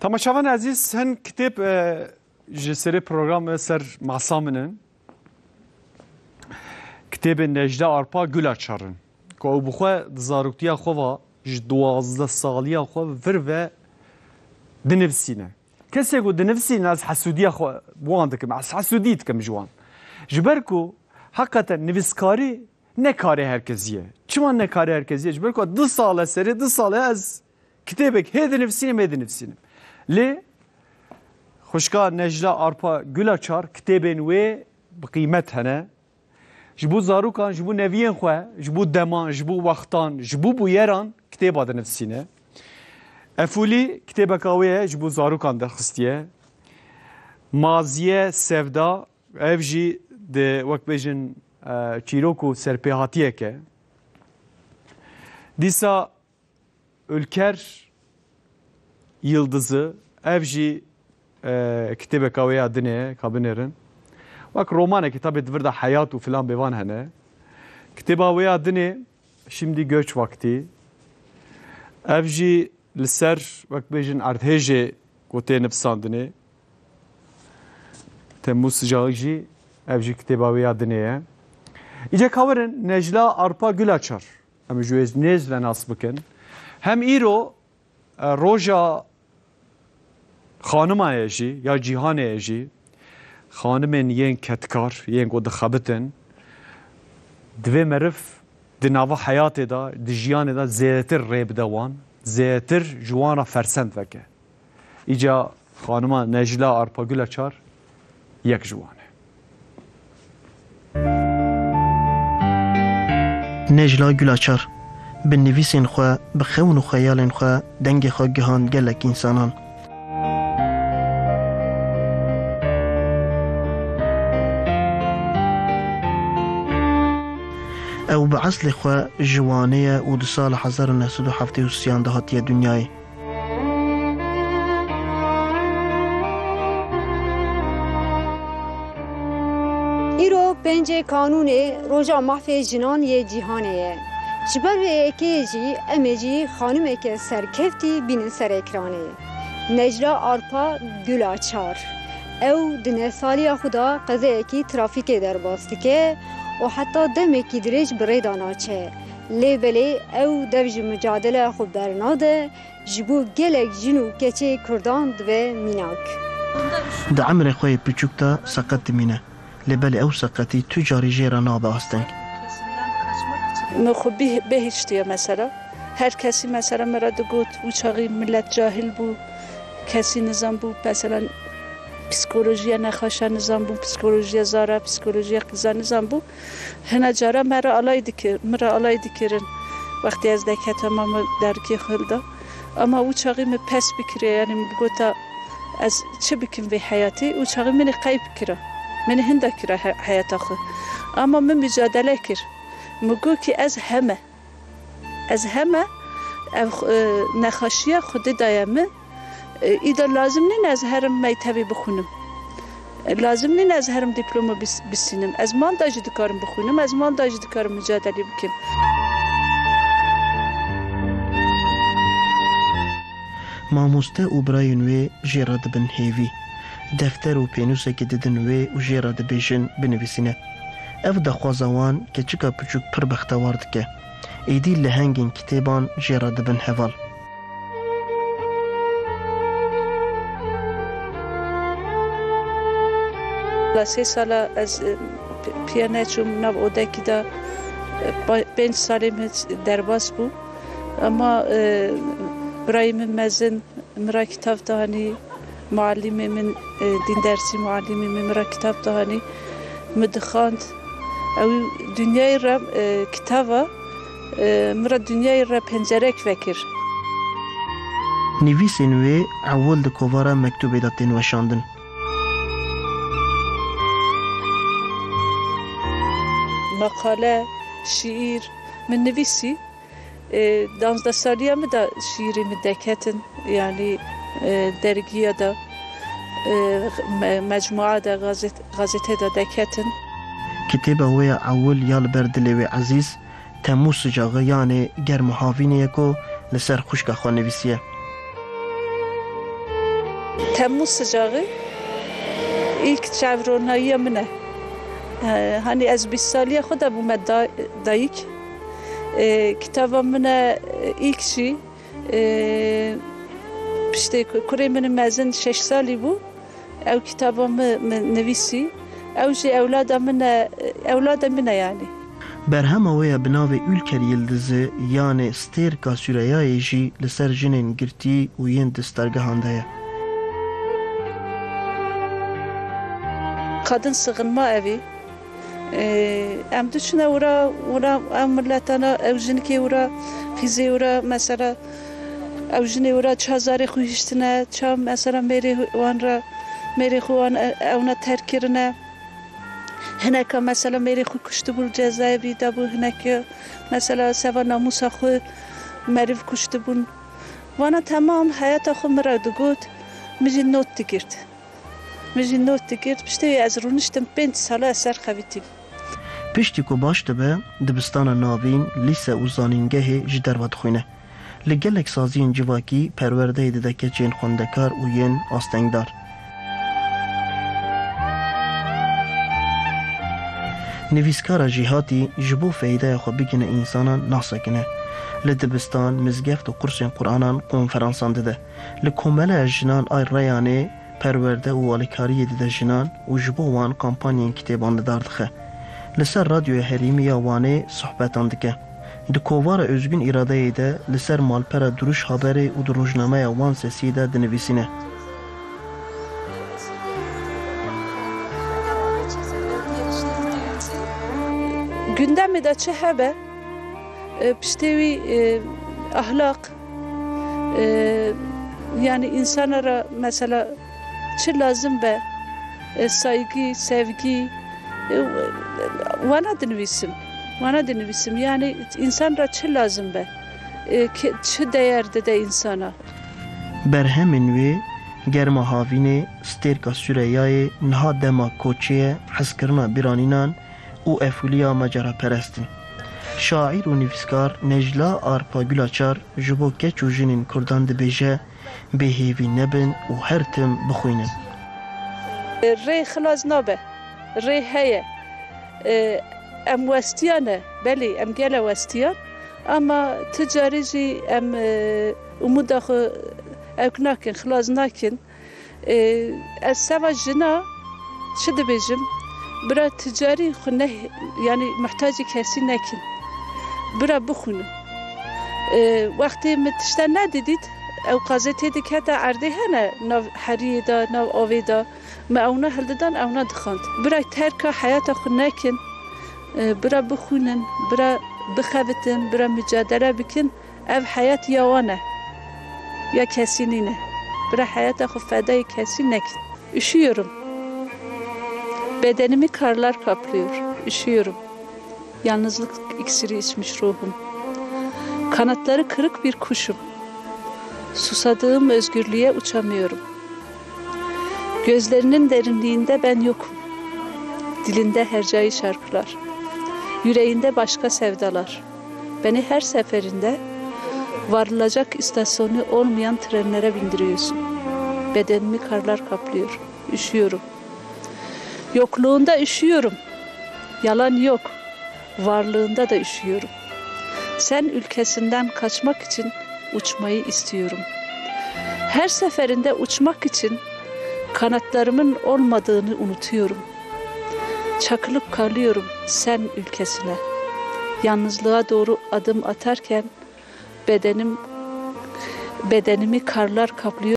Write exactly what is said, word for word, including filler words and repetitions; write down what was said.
Temaşevan ezîz, hin kitêb, e, ji serê programê ser masa min in. Kitêbên Necla Arpa Gulaçar in. Ku ew bi xwe di zaroktiya xwe ve ji duwazdeh saliya xwe vir ve dinivîsîne. Kesê ku dinivîsîne, ez hesûdiya xwe bi wan dikim, ez hesûdî dikim ji wan. Ji ber ku heqeten nivîskarî ne karê her kesî ye. Çima ne karê her kesî ye? Ji ber ku du sal e, serê du sal e ez kitêbek hê dinivîsînim, hê dinivîsînim. Lê xwişka Necla Arpa Gulaçar kitêbên wê bi qîmet hene. Ji bo zarokan, ji bo neviyên xwe, ji bo deman, ji bo wextan, ji bo bûyeran kitêba dinivîsîne. Efûlî kitêbeka wê ye, ji bo zarokan derxistiye. Maziye Sevda, ev jî di, wek bêjin, e, çîrok û serpêhatiyek e. Dîsa Ülker Yıldızı, ev jî, e, kitêbeka wê ya dinê ye, ka binêrin. Wek romanekî, tabî di vir de heyat û filan bêvan hene. Kitêba wê ya dinê, Şimdi Göç Vakti. Ev jî li ser, wek bêjin, erdhêjê ku tê nivisandinê. Temmûz Sıcağı jî, ev jî kitêba wê ya dinê ye. Îca ka werin Necla Arpa Gulaçar. Em ji wê nêz ve nas bikin. Hem îro, e, roja xanima ye jî, ya cîhanê ye jî, xanimên yên kedkar, yên ku dixebitin, divê meriv di nava heyatê de, di jiyanê de zêdetir rê bide wan, zêdetir ji wan re fersend veke. Îca xanima Necla Arpa Gulaçar yek ji wan e. Necla Gulaçar, bi nivîsên xwe, bi xewn û xeyalên xwe, dengê xwe gihand gelek însanan. Ew bi eslê xwe ji Wanê ye û di sala hezar û neh sed û heftê û sêyan de hatiye dinyayê. Îro pêncê Kanûnê roja mafê jinan yê cîhanê ye. Ji ber vê yekê jî em ê jî xanimeke serkeftî bînin ser ekranê. Necla Arpa Gulaçar. Ew di neh saliya xwe de qezeyekî trafîkê derbas dike û heta demekî dirêj bi rê de naçe. Lê belê ew dev ji micadeleya xwe bernade, ji bo gelek jin û keçê Kurdan dibe mînak. Di emrê xwe yê piçûk de seqet dimîne. Lê belê ew seqetî tu carî jê re nabe asteng. Min xwe bih-, bihiştiye mesela. Her kesî mesela min re digot, û çaxî milet cahil bû, kesî nizan bû, mesela psikolojiya nexaşa nizan bû, psikolojiya zara, psikolojiya qîza nizan bû. Hina cara me re alay dikir, min re alay dikirin. Wextê ez deketama min derikê xwe hilda. Ama û çaxî min pes bikiriye, yanî min bigota, ez çi bikim vê heyatê? Û çaxî min ê qeyp kira. Min ê hinda kira he-, heyata xwe. Ama min micadele kir. Min got ki ez heme. Ez heme ev, e, nexaşiya Xwedê daye min. E, îda lazim nîne ez herim mektebê bixwînim. E, lazim nîne ez herim dîploma bis-, bisînim. Ez manda jî dikarim bixwînim, ez manda jî dikarim micadelê bikim. Mamoste û birayên wê jê re dibin hêvî. Defter û pênûsekê didin wê û jê re dibêjin binivîsîne. Ev daxwaza wan keçika piçûk pir bextewar dike. Êdî lehengên kitêban jê re dibin heval. La sê sala ez, e, p-, piya neçûm nav odekî de, e, pa-, pênc salê min derbas bû. Ama, e, birayê min mezin, min re kitav dihanî, muallimê min, e, dîndersî muallimê min, min re kitav dihanî, min dixwand. Ew dinyayê re, e, kitava, e, min re dinyayê re pencerek vekir. Nivîsên wê ewil di kovara mektûbê de tên weşandin. Meqale, şiîr, min nivîsî. E, danzdeh saliya min de şiîrê min deketin, yanî, e, dergiya de, e, me-, mecmua de, gazet-, gazete de deketin. Kitêba wê ya ewil ya li ber dilê wê ezîz, Temmûz Sıcağı, yanê germ û havînê ye ku li ser xwişka xwe nivîsiye. Temmûz sicaxê ilk çavronayiya min e. E, hanî ez bîst saliya xwe de bûme da-, dayik. E, kitaba min e, ilk jî, e, piştê ku-, kurê min mezin şeş salî bû, ew kitaba min, min nivîsî. Ew jî ewlada min e, ewlada min e yanî. Berhema wê ya bi navê Ülker Yıldızı, yanê Stêrka Süreyayê jî li ser jinên girtî û yên di stargehan de ye. Kadın sığınma evi. Ee, em diçine wira, wira ev miletana, ev jinikê wira, qîzê wira, mesela, ew jinê wira ça zarê xwe hiştine, ça, mesela, mêrê wan re, mêrê xwe wan e-, ewna terk kirine. Hineka, mesela, mêrê xwe kuştibû, li cezaevî de bû, hinekî, mesela, seva namûsa xwe meriv kuştibûn. Vana temam heyata xwe min re digot, min jî not digirt. Min jî not digirt, piştî wî ez rûniştim pênc sala ez ser xevîtîm. Piştî ku baş dibe, dibistana navîn, lîse û zanîngehê ji derve dixwîne. Li gelek saziyên civakî perwerdeyê dide keçên xwendekar û yên astengdar. Nivîskara jîhatî ji bo feydeya xwe bigihine însanan nasekine. Li dibistan, mizgeft û qursên Qur'anan konferansan dide. Li Komeleya Jinan a Reyanê perwerde û alîkariyê dide jinan û ji bo wan kampanyên kitêban li dar dixe. Li ser Radyoya Herêmî ya Wanê sohbetan dike. Di kovara Özgün Îradeyê de li ser malpera Duruş Haberê û di rojnameya Wan Sesiyê de dinivîsîne. Gündemê de çi hebe, e, piştê wî, e, ahlak, e, yani insana ra mesela çi lazim be, e, saygı, sevgi, e, wana dinivîsim. Wana dinivîsim. Yani insan ra çi lazim be, e, ki-, çi değer dide insana. Berhemên wê, Germa Havînê, Stêrka Sureyayê, Niha Dema Koçê ye, Hezkirina Bîranînan û Efûliya Maceraperestî. Şaîr û nivîskar Necla Arpa Gulaçar ji bo keç û jinên Kurdan dibêje, bêhêvî nebin û her tim bixwînin. Rê xilas nabe, rê heye. E, em westiya ne, belê em gele westiyan, ama ti carî jî em, e, umuda xwe ewk nakin, xilas nakin. E, ez seva jina çi dibêjim? Bira ticarî xwe ne, yani muhtacî kesî nekin. Bira bixwînin. E, wextê min tişte nedidît, ew qazê tê dikete erdê hene, nav heriyê de, nav avê de. Me ewna hildidan, ewna dixwend. Bira terka heyata xwe nekin. E, bira bixwînin, bira bixebitin, bira mücadele bikin. Ev heyat ya wan e, ya kesî nîne. Bira heyata xwe fedayê kesî nekin. Üşüyorum. Bedenimi karlar kaplıyor. Üşüyorum. Yalnızlık iksiri içmiş ruhum. Kanatları kırık bir kuşum. Susadığım özgürlüğe uçamıyorum. Gözlerinin derinliğinde ben yokum. Dilinde hercai şarkılar. Yüreğinde başka sevdalar. Beni her seferinde varılacak istasyonu olmayan trenlere bindiriyorsun. Bedenimi karlar kaplıyor. Üşüyorum. Yokluğunda üşüyorum. Yalan yok. Varlığında da üşüyorum. Sen ülkesinden kaçmak için uçmayı istiyorum. Her seferinde uçmak için kanatlarımın olmadığını unutuyorum. Çakılıp kalıyorum sen ülkesine. Yalnızlığa doğru adım atarken bedenim, bedenimi karlar kaplıyor.